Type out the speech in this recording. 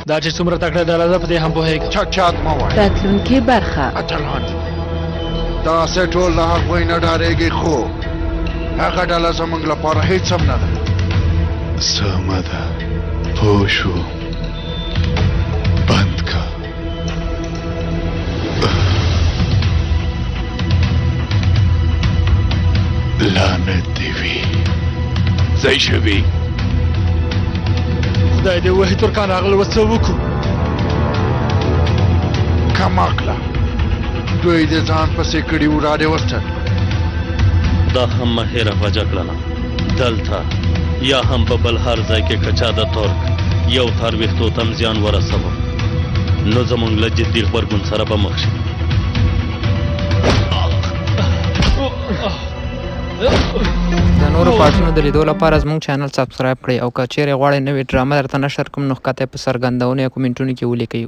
دا چې څومره تکړه ډله ده په دې هم پوهېږم. چټیات مه وایه. راتلونکې برخه. اتلان دي. تاسې ټول له هغوی نه ډارېږئ خو هغه ډله زموږ لپاره هېڅ هم نه ده. سمه ده پوه شو بند که. لعنت دې وي ځای شوي. خدای دې وهي ترکان راغلل اوس څه وکړو؟ کم عقله دوی دې ځان پسې کړي وو را دې وستل. دا هم مه هېروه جګړنه دلته یا هم په بل هر ځای کې که چا د ترک یو تار ویښتو ته هم زیان ورسوه نو زمونږ له جدي غبرګون سره به مخ شي. د نورو پارټونو د لیدو لپاره زموږ چینل سبسکرایب کړئ او که چیرې غواړئ نوې ډرامه درته نشر کړم نو ښکته په څرګندونو یا کومنټونو کې ولیکئ.